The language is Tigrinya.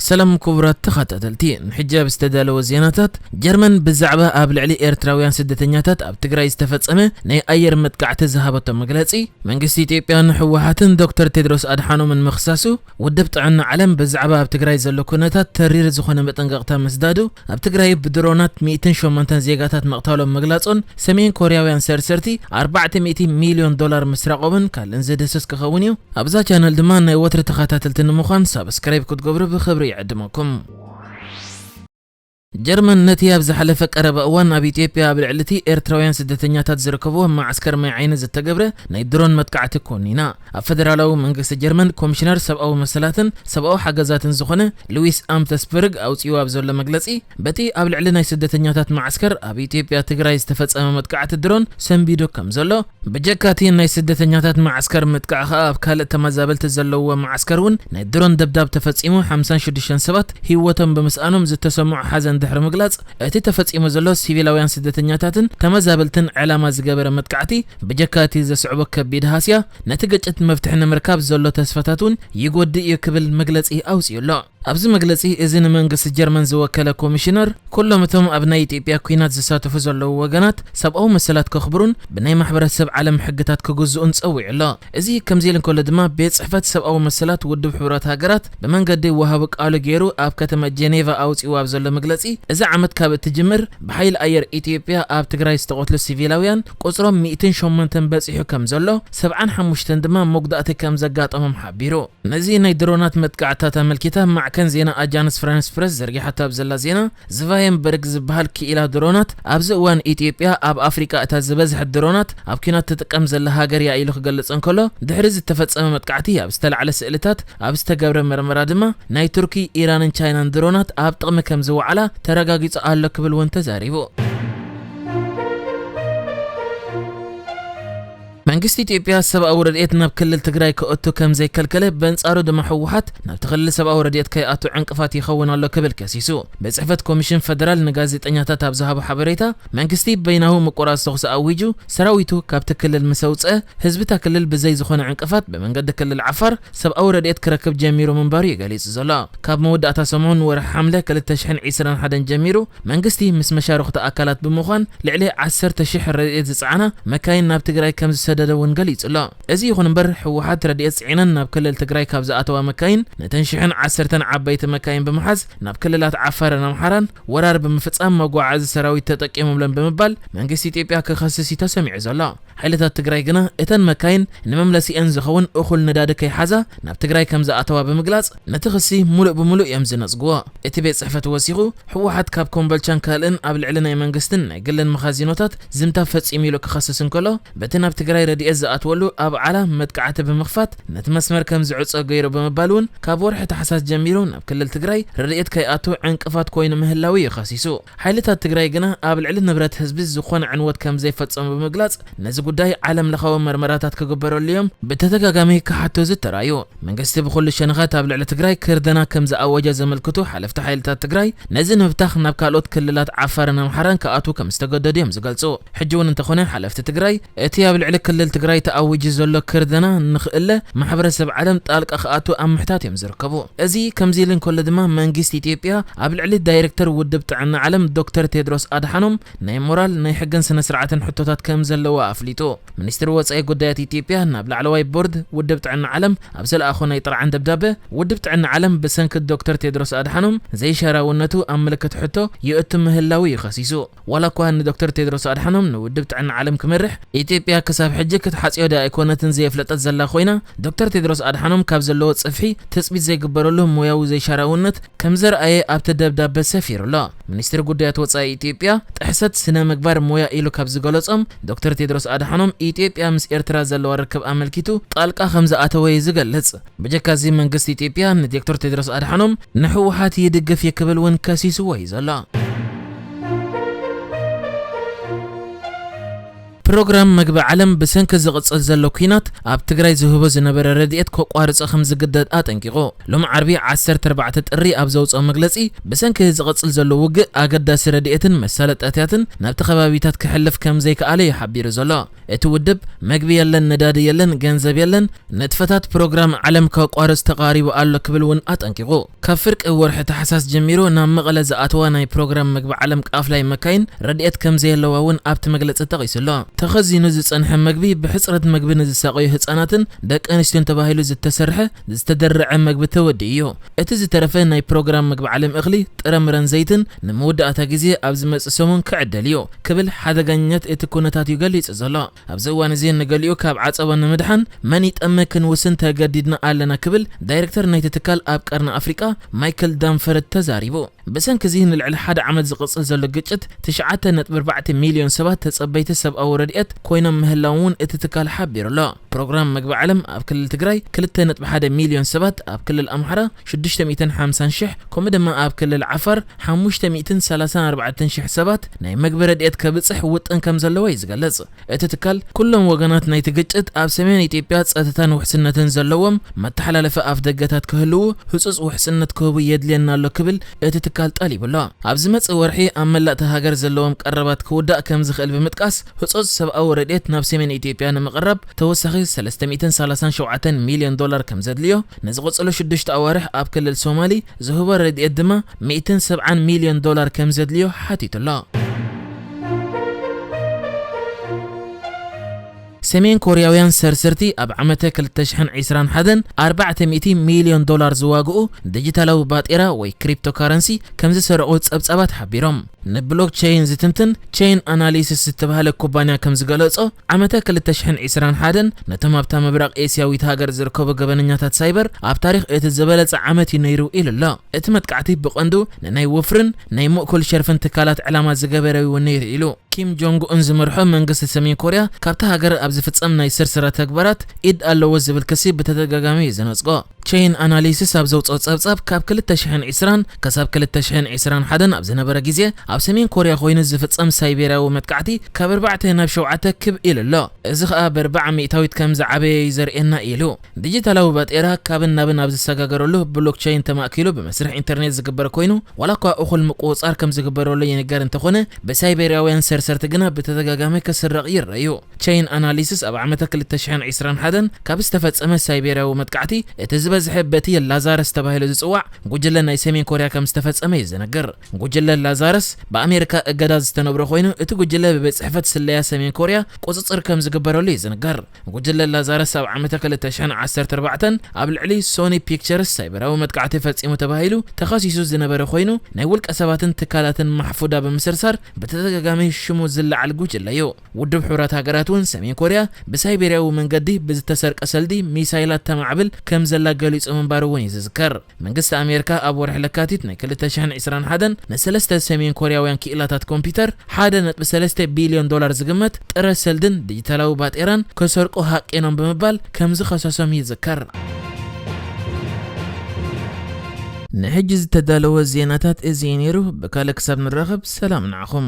ሰላም ክቡራት ተኸታተልቲ፣ ንሕጂ ኣብ ዝተዳለወ ዜናታት፣ ጀርመን ብዛዕባ ኣብ ልዕሊ ኤርትራውያን ስደተኛታት ኣብ ትግራይ ዝተፈጸመ ናይ ኣየር መጥቃዕቲ ዝሃበቶ መግለጺ፣ መንግስቲ ኢትዮጵያን ህወሓትን ዶክተር ቴድሮስ ኣድሓኖምን ምኽሳሱ፣ ውድብ ጥዕና ዓለም ብዛዕባ ኣብ ትግራይ ዘሎ ኩነታት ተሪር ዝኾነ መጠንቀቕታ ምስዳዱ፣ ኣብ ትግራይ ብድሮናት ሚእትን ሸሞንተን ዜጋታት ምቕታሎም ምግላጾን፣ ሰሜን ኮርያውያን ሰርሰርቲ ኣርባዕተ ሚእቲ ሚልዮን ዶላር ምስራቖምን ካልእን ዝድህስስ ክኸውን እዩ። ኣብዛ ቻነል ድማ ናይ ወትሪ ተኸታተልቲ ንምዃን ሳብስክራይብ ክትገብሩ ብኽብሪ ይዕድመኩም። ጀርመን ነቲ ኣብ ዝሓለፈ ቀረባ እዋን ኣብ ኢትዮጵያ ኣብ ልዕሊ እቲ ኤርትራውያን ስደተኛታት ዝርከብዎ መዓስከር ማይ ዓይኒ ዝተገብረ ናይ ድሮን መጥቃዕቲ ኮኒና። ኣብ ፈደራላዊ መንግስቲ ጀርመን ኮሚሽነር ሰብኣዊ መሰላትን ሰብኣዊ ሓገዛትን ዝኾነ ሉዊስ ኣምተስበርግ ኣውጺኡ ኣብ ዘሎ መግለጺ፣ በቲ ኣብ ልዕሊ ናይ ስደተኛታት መዓስከር ኣብ ኢትዮጵያ ትግራይ ዝተፈጸመ መጥቃዕቲ ድሮን ሰንቢዱ ከም ዘሎ፣ ብጀካቲ ናይ ስደተኛታት መዓስከር ምጥቃዕ ኸኣ ኣብ ካልእ ተመዛበልቲ ዘለዎ መዓስከር እውን ናይ ድሮን ደብዳብ ተፈጺሙ፣ ሓምሳን ሽዱሽተን ሰባት ህይወቶም ብምስኣኖም ዝተሰምዖ ሓዘን ድሕሪ ምግላጽ፣ እቲ ተፈጺሙ ዘሎ ሲቪላውያን ስደተኛታትን ተመዛበልትን ዕላማ ዝገበረ መጥቃዕቲ ብጀካቲ ዘስዕቦ ከቢድ ሃስያ ነቲ ግጭት መፍትሒ ንምርካብ ዘሎ ተስፋታት እውን ይጎድእ እዩ ክብል መግለጺ ኣውጺኡ ኣሎ። ኣብዚ መግለጺ እዚ ንመንግስቲ ጀርመን ዝወከለ ኮሚሽነር፣ ኩሎም እቶም ኣብ ናይ ኢትዮጵያ ኲናት ዝሳተፉ ዘለዉ ወገናት ሰብኣዊ መሰላት ከኽብሩን ብናይ ማሕበረሰብ ዓለም ሕግታት ክግዝኡን ጸዊዑ ኣሎ። እዚ ከምዚ ኢሉ እንከሎ ድማ፣ ቤት ጽሕፈት ሰብኣዊ መሰላት ውድብ ሕቡራት ሃገራት ብመንገዲ ወሃቢ ቃሉ ገይሩ ኣብ ከተማ ጀኔቫ ኣውጺኡ ኣብ ዘሎ መግለጺ፣ እዚ ዓመት ካብ እትጅምር ብሓይሊ ኣየር ኢትዮጵያ ኣብ ትግራይ ዝተቐትሉ ሲቪላውያን ቁጽሮም ሚእትን ሸሞንተን በጺሑ ከም ዘሎ፣ ሰብዓን ሓሙሽተን ድማ መጉዳእቲ ከም ዘጋጠሞም ሓቢሩ። ነዚ ናይ ድሮናት መጥቃዕታት ኣመልኪታ ማዕከን ዜና ኣጃንስ ፍራንስ ፕረስ ዘርጊሓቶ ኣብ ዘላ ዜና፣ ዝቫየንበርግ ዝበሃል ክኢላ ድሮናት ኣብዚ እዋን ኢትዮጵያ ኣብ ኣፍሪቃ እታ ዝበዝሐት ድሮናት ኣብ ኲናት ትጥቀም ዘላ ሃገር እያ ኢሉ ክገልጽ እንከሎ፣ ድሕሪ ዝተፈጸመ መጥቃዕቲ ኣብ ዝተላዕለ ስእልታት ኣብ ዝተገብረ መርመራ ድማ ናይ ቱርኪ፣ ኢራንን ቻይናን ድሮናት ኣብ ጥቕሚ ከም ዝወዓላ ተረጋጊጹ ኣሎ ክብል እውን ተዛሪቡ። መንግስቲ ኢትዮጵያ ሰብኣዊ ረድኤት ናብ ክልል ትግራይ ክእቱ ከም ዘይከልከለ፣ በንጻሩ ድማ ህወሓት ናብቲ ክልል ሰብኣዊ ረድኤት ከይኣቱ ዕንቅፋት ይኸውን ኣሎ ክብል ከሲሱ። ቤት ጽሕፈት ኮሚሽን ፈደራል ንጋዜጠኛታት ኣብ ዝሃቦ ሓበሬታ፣ መንግስቲ በይናዊ ምቁራጽ ተኹሲ ኣዊጁ ሰራዊቱ ካብቲ ክልል ምስ ኣውጽአ፣ ህዝቢ እታ ክልል ብዘይ ዝኾነ ዕንቅፋት ብመንገዲ ክልል ዓፋር ሰብኣዊ ረድኤት ክረክብ ጀሚሩ ምንባሩ እዩ ገሊጹ ዘሎ። ካብ መወዳእታ ሰሙን ወርሒ ሓምለ ክልተ ሽሕን ዕስራን ሓደን ጀሚሩ መንግስቲ ምስ መሻርኽቲ ኣካላት ብምዃን ልዕሊ ዓሰርተ ሽሕ ረድኤት ዝጸዓና መካይን ናብ ትግራይ ከም ዝሰደደ እውን ገሊጹ ኣሎ። እዚ ይኹን እምበር፣ ህወሓት ረድኤት ጽዒነን ናብ ክልል ትግራይ ካብ ዝኣተዋ መካይን ነተን ሽሕን ዓሰርተን ዓበይቲ መካይን ብምሓዝ ናብ ክልላት ዓፋርን ኣምሓራን ወራር ብምፍጻም መጓዓዚ ሰራዊት ተጠቂሞምለን ብምባል መንግስቲ ኢትዮጵያ ክኸስስ እዩ ተሰሚዑ ዘሎ። ሓይልታት ትግራይ ግና እተን መካይን ንመምለሲአን ዝኸውን እኹል ነዳዲ ከይሓዛ ናብ ትግራይ ከም ዝኣተዋ ብምግላጽ፣ ነቲ ክሲ ሙሉእ ብሙሉእ እዮም ዝነጽግዎ። እቲ ቤት ጽሕፈት ወሲኹ፣ ህወሓት ካብ ኮምቦልቻን ካልእን ኣብ ልዕሊ ናይ መንግስትን ናይ ግልን መኻዚኖታት ዝምታ ፈጺሙ ኢሉ ክኸስስ እንከሎ፣ በቲ ናብ ትግራይ ረድኤት ዝኣትወሉ ኣብዓላ መጥቃዕቲ ብምኽፋት ነቲ መስመር ከም ዝዕጾ ገይሩ ብምባል እውን፣ ካብ ወርሒ ታሕሳስ ጀሚሩ ናብ ክልል ትግራይ ረድኤት ከይኣቱ ዕንቅፋት ኮይኑ ምህላዉ እዩ ከሲሱ። ሓይልታት ትግራይ ግና ኣብ ልዕሊ ንብረት ህዝቢ ዝኾነ ዕንወት ከም ዘይፈጸሙ ብምግላጽ፣ ነዚ ጉዳይ ዓለም ለኻዊ መርመራታት ክግበረሉ እዮም ብተደጋጋሚ ክሓቱ ዝተራእዩ። መንግስቲ ብኹሉ ሸነኻት ኣብ ልዕሊ ትግራይ ክርደና ከም ዝኣወጀ ዘመልክቱ ሓለፍቲ ሓይልታት ትግራይ፣ ነዚ ንምፍታሕ ናብ ካልኦት ክልላት ዓፋርን ኣምሓራን ክኣትዉ ከም ዝተገደዱ እዮም ዝገልጹ። ሕጂ እውን እንተኾነ፣ ሓለፍቲ ትግራይ እቲ ኣብ ልዕሊ ክልል ትግራይ ተኣዊጁ ዘሎ ክርደና ንኽእለ ማሕበረሰብ ዓለም ጣልቃ ክኣቱ ኣብ ምሕታት እዮም ዝርከቡ። እዚ ከምዚ ኢሉ እንከሎ ድማ፣ መንግስቲ ኢትዮጵያ ኣብ ልዕሊ ዳይሬክተር ውድብ ጥዕና ዓለም ዶክተር ቴድሮስ ኣድሓኖም ናይ ሞራል፣ ናይ ሕግን ስነ ስርዓትን ሕቶታት ከም ዘለዋ ኣፍሊጡ። ሚኒስትሪ ወጻኢ ጉዳያት ኢትዮጵያ ናብ ላዕለዋይ ቦርድ ውድብ ጥዕና ዓለም ኣብ ዝለኣኾ ናይ ጥርዓን ደብዳበ፣ ውድብ ጥዕና ዓለም ብሰንኪ ዶክተር ቴድሮስ ኣድሓኖም ዘይሻራውነቱ ኣብ ምልክት ሕቶ ይእቱ ምህላዉ እዩ ከሲሱ። ዋላ እኳ ንዶክተር ቴድሮስ ኣድሓኖም ንውድብ ጥዕና ዓለም ክመርሕ ኢትዮጵያ ክሳብ ሕጂ ክትሓጽዮ ዶ ኣይኮነትን ዘየፍለጠት ዘላ ኮይና፣ ዶክተር ቴድሮስ ኣድሓኖም ካብ ዘለዎ ጽፍሒ ትጽቢት ዘይግበረሉ ሞያዊ ዘይሻራውነት ከም ዘርኣየ ኣብቲ ደብዳበ ሰፊሩ ኣሎ። ሚኒስትሪ ጉዳያት ወጻኢ ኢትዮጵያ፣ ጥሕሰት ስነ ምግባር ሞያ ኢሉ ካብ ዝገለጾም ዶክተር ቴድሮስ ኣድሓኖም፣ ኢትዮጵያ ምስ ኤርትራ ዘለዋ ርክብ ኣመልኪቱ ጣልቃ ከም ዝኣተወ እዩ ዝገልጽ። ብጀካዚ መንግስቲ ኢትዮጵያ ንዶክተር ቴድሮስ ኣድሓኖም ንህወሓት ይድግፍ እዩ ክብል እውን ከሲስዎ እዩ ዘሎ። ፕሮግራም መግቢ ዓለም ብሰንኪ ዝቕጽል ዘሎ ኲናት ኣብ ትግራይ ዝህቦ ዝነበረ ረድኤት ከቋርጾ ከም ዝግደድ ኣጠንቂቑ። ሎሚ ዓርቢ ዓሰርተ ኣርባዕተ ጥሪ ኣብ ዘውፅኦ መግለጺ፣ ብሰንኪ ዝቕጽል ዘሎ ውግእ ኣገዳሲ ረድኤትን መሳለጥያታትን ናብቲ ከባቢታት ክሕልፍ ከም ዘይከኣለ እዩ ሓቢሩ ዘሎ። እቲ ውድብ፣ መግቢ የለን፣ ነዳዲ የለን፣ ገንዘብ የለን፣ ንጥፈታት ፕሮግራም ዓለም ከቋርጽ ተቓሪቡ ኣሎ ክብል እውን ኣጠንቂቑ። ካብ ፍርቂ ወርሒ ታሕሳስ ጀሚሩ ናብ መቐለ ዝኣተዋ ናይ ፕሮግራም መግቢ ዓለም ቃፍላይ መካይን ረድኤት ከም ዘየለዋ እውን ኣብቲ መግለጺ ተቒሱ ኣሎ። ተኸዚኑ ዝጸንሐ መግቢ ብሕጽረት መግቢ ንዝሳቐዩ ህጻናትን ደቂ ኣንስትዮን ተባሂሉ ዝተሰርሐ ዝተደረዐ መግቢ ተወዲኡ እዩ። እቲ ዝተረፈ ናይ ፕሮግራም መግቢ ዓለም እኽሊ፣ ጥረምረን ዘይትን ንመወዳእታ ግዜ ኣብ ዝመጽእ ሰሙን ክዕደል እዩ ክብል ሓደጋኛት እቲ ኩነታት እዩ ገሊጹ ዘሎ። ኣብዚ እዋን እዚ ንገሊኡ ካብ ዓጸቦ ንምድሓን መን ይጠመ ክንውስን ተገዲድና ኣለና ክብል ዳይሬክተር ናይቲ ትካል ኣብ ቀርኒ ኣፍሪቃ ማይክል ዳንፈርድ ተዛሪቡ። ብሰንኪ እዚ ንልዕሊ ሓደ ዓመት ዝቕጽል ዘሎ ግጭት ትሽዓተ ነጥቢ ኣርባዕተ ሚልዮን ሰባት ተጸበይቲ ሰብኣዊ ረድኤት ኮይኖም ምህላዎም እውን እቲ ትካል ሓቢሩ ኣሎ። ፕሮግራም መግቢ ዓለም ኣብ ክልል ትግራይ ክልተ ነጥቢ ሓደ ሚልዮን ሰባት፣ ኣብ ክልል ኣምሓራ ሽዱሽተ ሚእትን ሓምሳን ሽሕ፣ ከምኡ ድማ ኣብ ክልል ዓፋር ሓሙሽተ ሚእትን ሰላሳን ኣርባዕተን ሽሕ ሰባት ናይ መግቢ ረድኤት ከብጽሕ ውጥን ከም ዘለዎ እዩ ዝገልጽ። እቲ ትካል፣ ኩሎም ወገናት ናይቲ ግጭት ኣብ ሰሜን ኢትዮጵያ ጸጥታን ውሕስነትን ዘለዎም መተሓላለፊ ኣፍደገታት ክህልዉ ህጹጽ ውሕስነት ክህቡ የድልየና ኣሎ ክብል እቲ ትካል ጠሊቡ ኣሎ። ኣብ ዝመጽእ ወርሒ ኣብ መላእ እታ ሃገር ዘለዎም ቀረባት ክውዳእ ከም ዝኽእል ብምጥቃስ፣ ህጹጽ ሰብኣዊ ረድኤት ናብ ሰሜን ኢትዮጵያ ንምቕራብ ተወሳኺ ሰለስተ ሚእትን ሰላሳን ሸውዓተን ሚልዮን ዶላር ከም ዘድልዮ፣ ንዝቕጽሉ ሽዱሽተ ኣዋርሕ ኣብ ክልል ሶማሊ ዝህቦ ረድኤት ድማ ሚእትን ሰብዓን ሚልዮን ዶላር ከም ዘድልዮ ሓቲቱ ኣሎ። ሰሜን ኮርያውያን ሰርሰርቲ ኣብ ዓመተ ክልተ ሽሕን ዕስራን ሓደን ኣርባዕተ ሚእቲ ሚልዮን ዶላር ዝዋግኡ ዲጂታላዊ ባጤራ ወይ ክሪፕቶካረንሲ ከም ዝሰረቑ ጸብጻባት ሓቢሮም። ንብሎክቸይን ዝትንትን ቼይን ኣናሊሲስ ዝተባህለ ኩባንያ ከም ዝገለጾ፣ ዓመተ ክልተ ሽሕን ዕስራን ሓደን ነቶም ኣብታ ምብራቕ ኤስያዊት ሃገር ዝርከቡ ገበነኛታት ሳይበር ኣብ ታሪኽ እቲ ዝበለጸ ዓመት እዩ ነይሩ ኢሉ ኣሎ። እቲ መጥቃዕቲ ብቐንዱ ንናይ ወፍርን ናይ ምእኩል ሸርፍን ትካላት ዕላማ ዝገበረ እውን ነይሩ ኢሉ። ኪም ጆንግ ኡን ዝመርሖ መንግስቲ ሰሜን ኮርያ ካብታ ሃገር ኣብ ዝፍጸም ናይ ስርስራ ተግባራት ኢድ ኣለዎ ዝብል ክሲ ብተደጋጋሚ እዩ ዝነጽጎ። ቼይን ኣናሊሲስ ኣብ ዘውጽኦ ጸብጻብ፣ ካብ ክልተ ሽሕን ዕስራን ክሳብ ክልተ ሽሕን ዕስራን ሓደን ኣብ ዝነበረ ግዜ ኣብ ሰሜን ኮርያ ኮይኑ ዝፍጸም ሳይቤርያዊ መጥቃዕቲ ካብ ኣርባዕተ ናብ ሸውዓተ ክብ ኢሉ ኣሎ። እዚ ኸኣ ብኣርብዓ ሚእታዊት ከም ዝዓበየ እዩ ዘርእየና ኢሉ። ዲጂታላዊ ባጤራ ካብን ናብን ኣብ ዝሰጋገረሉ ብሎክቸይን ተማእኪሉ ብመስርሕ ኢንተርኔት ዝግበር ኮይኑ፣ ዋላ እኳ እኹል ምቁጽጻር ከም ዝግበረሉ ይንገር እንተኾነ፣ ብሳይቤርያውያን ሰርሰርቲ ግና ብተደጋጋሚ ክስረቕ ይረኣዩ። ቼይን ኣናሊሲስ ኣብ ዓመተ ክልተ ሽሕን ዕስራን ሓደን ካብ ዝተፈጸመ ሳይቤርያዊ መጥቃዕቲ እቲ ዝበዝሐ በቲ ላዛረስ ተባሂሉ ዝጽዋዕ ጉጅለ ናይ ሰሜን ኮርያ ከም ዝተፈጸመ እዩ ዝነገር። ጉጅለ ላዛረስ ብኣሜሪካ እገዳ ዝተነብሮ ኮይኑ፣ እቲ ጉጅለ ብቤት ጽሕፈት ስለያ ሰሜን ኮርያ ቁጽጽር ከም ዝግበረሉ እዩ ዝንገር። ጉጅለ ላዛረስ ኣብ ዓመተ ክልተ ሽሕን ዓሰርተ ኣርባዕተን ኣብ ልዕሊ ሶኒ ፒክቸርስ ሳይበራዊ መጥቃዕቲ ፈጺሙ ተባሂሉ ተኸሲሱ ዝነበረ ኮይኑ፣ ናይ ውልቀ ሰባትን ትካላትን ማሕፉዳ ብምስርሳር ብተደጋጋሚ ሽሙ ዝለዓል ጉጅለ እዩ። ውድብ ሕቡራት ሃገራት እውን ሰሜን ኮርያ ብሳይቤርያዊ መንገዲ ብዝተሰርቀ ሰልዲ ሚሳይላት ተማዕብል ከም ዘላ ገሊጹ ምንባሩ እውን እዩ ዝዝከር። መንግስቲ ኣሜሪካ ኣብ ወርሒ ለካቲት ናይ ክልተ ሽሕን ዕስራን ሓደን ንሰለስተ ሰሜን ኮርያውያን ክኢላታት ኮምፒውተር ሓደ ነጥቢ ሰለስተ ቢልዮን ዶላር ዝግመት ጥረ ሰልድን ዲጂታላዊ ባጤራን ክሰርቁ ሃቂኖም ብምባል ከም ዝኸሰሶም ይዝከር። ንሕጂ ዝተዳለወ ዜናታት እዚ እዩ ነይሩ። ብካልእ ክሳብ ንራኸብ፣ ሰላም ንዓኹም።